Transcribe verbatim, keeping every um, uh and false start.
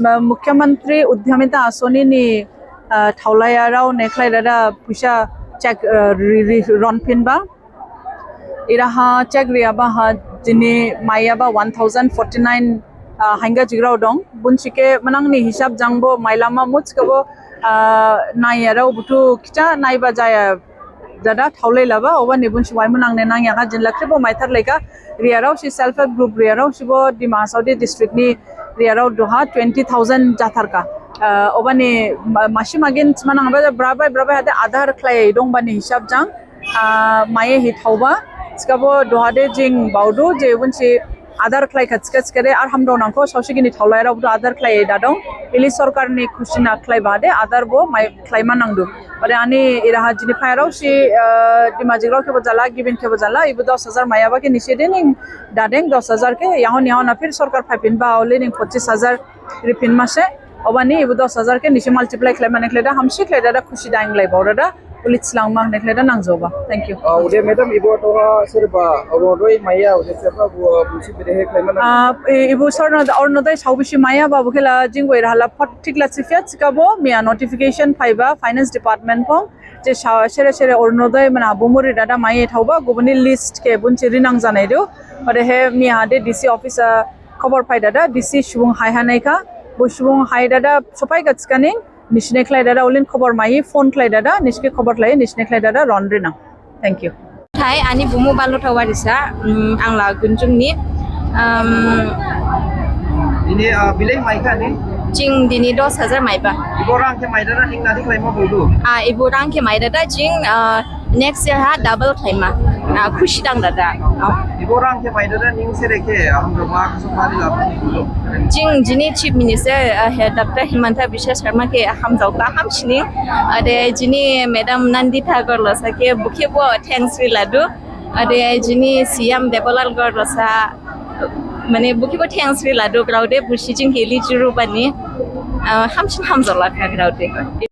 Mukhyamantri Udyamita Asoni ni, ah, thaolaiyarao ne khlai dada puisa check, ah, ri, ri, ronphinba. Iraha check riyaba ha jini maiyaba one thousand forty nine, ah, hainga jigrao dong. Bunsi khe manang ni hisab jangbo mailama muchkabo, ah, naiyarao buthu khitha naiba jaya dada thaolai laba, obani bunsi waimu nangne nangya kha jinla khrebo maithar laika riyarao si self help group riyarao sibo Dima Hasao de district ni riyarao duha twenty thousand jatharka. Ah, obani ma-, masi magin sima nangba brabai brabai hade Aadhaar khlai dongbani hisab jang, ah, maiye hi thaoba. Thikhabo duha de jing baodu je bunsi Aadhaar khlai kha thikha thikha de ar hamdao nangkho saosi gini thaolaiyarao buthu Aadhaar khlai dadong. Ili sorkar ni khusi na khlaiba de Aadhaar bo mai khlaima nangdu. Ode ani iraha jini phairao si, ah, Dimajikrao khebo jala, gibin khebo jala, ibu dos hajar maiyaba khe nisi de ning dadeng dos hajar khe, yahon yahon aphir sorkar phaiphinba, ole ning pochis hajar riphin mase, obani ibu dos hajar khe nisi multiply khlaimane khlai da, hamsi khlai dada, khusi daing lai bao dada, uli thilangma ne khlai da nangjaoba. Thank you. Ah, ode madam, ibu duha serba Orunodoi maiya, ode serba bu, ah, busi bedehe khlaima nang- Ah, i-, ibu sorno, Orunodoi saobisi maiyaba bo khela jingbo iraha la phot thikla siphiya thikhabo miya notification phaiba finance department phong, je sa-, sere sere Orunodoi mana bumuri dada maiye thaoba, gubuni list khe bunsi rinang janaidu. Odehe miya de D C office, ah, khobor phai dada, D C subung hai hanaikha, bo subung hai dada, sophai kha thikhaning, nisine khlai dada, ulin khobor maihi, phone khlai dada, nisike khobor khlai, nisine khlai dada, ron rinang. Thank you. Thai, ani bumu Balota Warisa, mm, ang la Gunjung ni. Um, Dini, ah, bilai maikha ni? Jing dini dos hajar maiba. Ibu rang khe maidada ning nadi khlaima bodu? Ah, ibu rang khe maidada jing, ah, next year ha double khlaima. Ah, khusi dang dada. Ah. Ibu rang khe maidada ning sere khe, ah, hamjaoma khasaoma ri labu? Jing jini Chief Minister, ah, he Doctor Himanta Biswa Sarma khe hamjaokha hamsining. Ode jini Madam Nandita Gorlosa khe bo khebo thanks ri ladu. Ode jini C M Debolal Gorlosa, mane bo khebo thanks ri ladu, grao de busi jing khe ili juru bani, ah, hamsin hamjaolakha grao de.